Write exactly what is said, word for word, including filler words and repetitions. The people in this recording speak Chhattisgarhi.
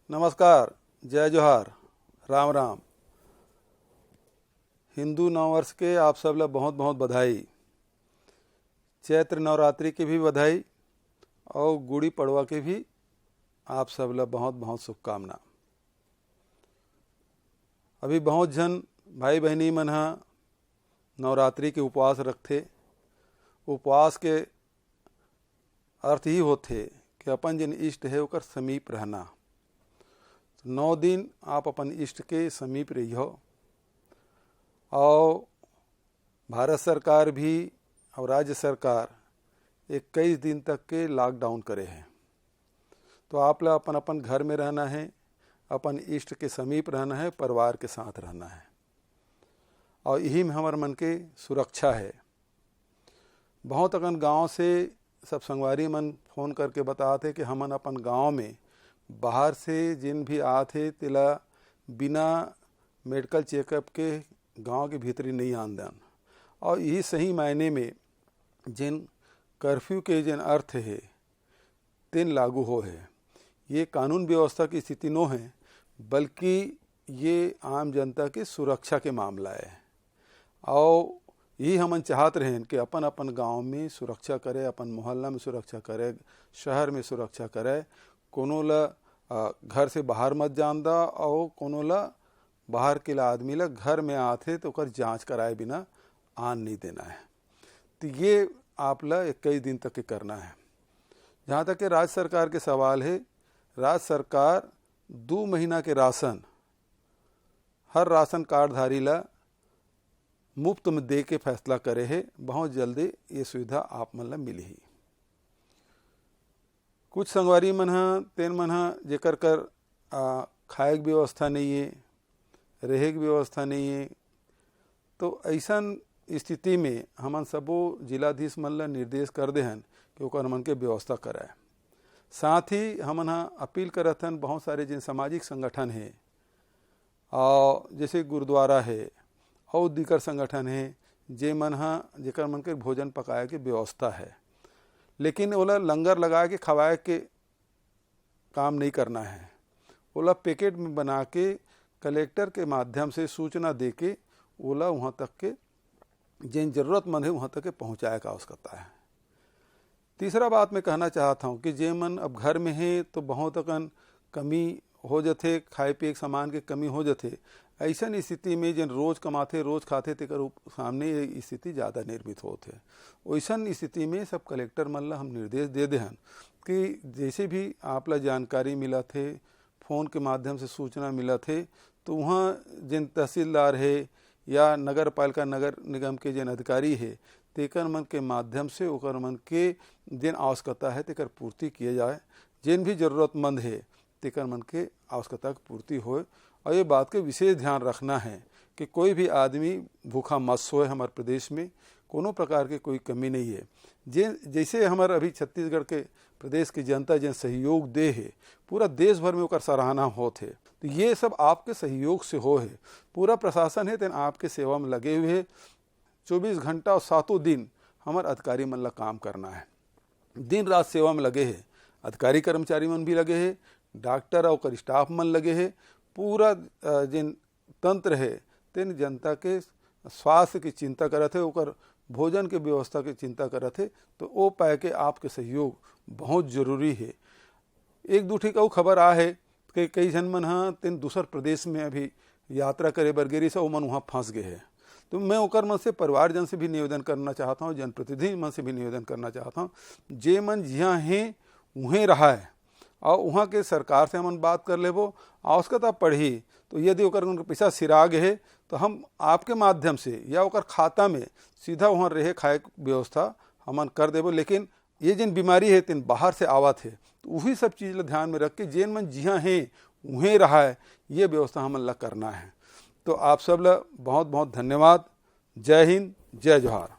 नमस्कार, जय जोहार, राम राम। हिंदू नववर्ष के आप सब ला बहुत बहुत बधाई। चैत्र नवरात्रि के भी बधाई और गुड़ी पड़वा के भी आप सब ला बहुत बहुत शुभकामना। अभी बहुत झन भाई बहिनी मन ह नवरात्रि के उपवास रखथे। उपवास के अर्थ ही होथे कि अपन जिन इष्ट हे ओकर समीप रहना। नौ दिन आप अपन इष्ट के समीप रहियो। और भारत सरकार भी और राज्य सरकार इक्कीस दिन तक के लॉकडाउन करे हे। तो आप ला अपन अपन घर में रहना है, अपन इष्ट के समीप रहना है, परिवार के साथ रहना है। और यही में हमर मन के सुरक्षा है। बहुत अकन गांव से सब संगवारी मन फोन करके बतात हे कि हमन अपन गांव में बाहर से जिन भी आत हे तेला बिना मेडिकल चेकअप के गांव के भीतरी नहीं आन दन। और यही सही मायने में जिन कर्फ्यू के जिन अर्थ हे तेन लागू हो हे। ये कानून व्यवस्था की स्थिति नो है, बल्कि ये आम जनता की सुरक्षा के मामला है। और यही हमन चाहत रहेन कि अपन अपन गांव में सुरक्षा करे, अपन मोहल्ला में सुरक्षा करे, शहर में सुरक्षा करे। कोनो ला अ, घर से बाहर मत जान दा और कोनो ला बाहर के ला आदमी ला घर में आथे तो ओकर जांच कराए बिना आन नहीं देना है। तो ये आप ला इक्कीस दिन तक के करना है। जहाँ तक के राज्य सरकार के सवाल है, राज्य सरकार दो महीना के राशन हर राशन कार्डधारी ला मुफ्त में दे के फैसला करे हे। बहुत जल्दी ये सुविधा आप मन ला मिलही। कुछ संगवारी मन ह, तेन मन ह, जेकर कर, आ, खाए के व्यवस्था नहीं है, रहे के व्यवस्था नहीं है, तो ऐसन स्थिति में हमन सबो जिलाधीश मन ला निर्देश कर देहन कि ओकर मन के व्यवस्था कराए। साथ ही हमन ह अपील करत हन, बहुत सारे जिन सामाजिक संगठन हे, और जैसे गुरुद्वारा हे, और दीकर संगठन हे, जे मन ह, जेकर मन के भोजन पकाए के व्यवस्था है, लेकिन ओला लंगर लगाए के खवाए के काम नहीं करना है। ओला पैकेट में बना के कलेक्टर के माध्यम से सूचना दे के ओला वहाँ तक के जेन जरूरतमंद है वहाँ तक के पहुँचाए का आवश्यकता है। तीसरा बात मैं कहना चाहत हूँ कि जे मन अब घर में हे तो बहुत अकन कमी हो जथे, खाए पिए के सामान के कमी हो जथे। ऐसन स्थिति में जेन रोज कमाथे, रोज खाथे, तेकर उप-, सामने ये स्थिति ज़्यादा निर्मित होत हे। वैसन स्थिति में सब कलेक्टर मन ला हम निर्देश दे देहन कि जैसे भी आप ला जानकारी मिलत हे, फोन के माध्यम से सूचना मिलत हे, तो वहाँ जेन तहसीलदार हे या नगर पालिका, नगर निगम के जेन अधिकारी हे, तेकर मन के माध्यम से ओकर मन के जेन आवश्यकता है, तेकर पूर्ति किए जाए। जेन भी जरूरतमंद हे, तेकर मन के आवश्यकता के पूर्ति होए। और ये बात के विशेष ध्यान रखना है कि कोई भी आदमी भूखा मत सोए। हमारे प्रदेश में कोनो प्रकार के कोई कमी नहीं है। जे, जैसे हमारे अभी छत्तीसगढ़ के प्रदेश की जनता जेन सहयोग दे हे, पूरा देश भर में ओकर सराहना होत हे। तो ये सब आपके सहयोग से हो हे। पूरा प्रशासन है, तेन आपके सेवा में लगे हुए हे। चौबीस घंटा और सातों दिन हमारे अधिकारी मन ला काम करना है। दिन रात सेवा में लगे हे, अधिकारी कर्मचारी मन भी लगे हे, डॉक्टर और ओकर स्टाफ मन लगे हे। पूरा, अ, जेन तंत्र हे, तेन जनता के स्वास्थ्य की चिंता करत हे, ओकर भोजन के व्यवस्था की चिंता करत हे। तो ओ पाए के आपके सहयोग बहुत जरूरी हे। एक दू ठिक अउ खबर आ हे कि कई झन मन ह तेन दूसर प्रदेश में अभी यात्रा करे बर गे रिहिस, ओमन उहाँ फंस गए हे। तो मैं ओकर मन से, परिवारजन से भी निवेदन करना चाहता हूँ, जनप्रतिनिधि मन से भी निवेदन करना चाहता हूँ, जे मन जिहाँ हे उहें रहाए, और उहाँ के सरकार से हमन बात कर लेबो। आवश्यकता पड़ही तो यदि ओकर उनके पैसा सिरा गे हे, तो हम आपके माध्यम से या ओकर खाता में सीधा वहाँ रहे खाए के व्यवस्था हमन कर देबो। लेकिन ये जेन बीमारी हे, तेन बाहर से आवत हे, तो वही सब चीज ला ध्यान में रख के जेन मन जिहाँ हे, उहें रहाए, ये व्यवस्था हमन ला करना है। तो आप सब ला बहुत बहुत धन्यवाद। जय हिंद, जय जोहार।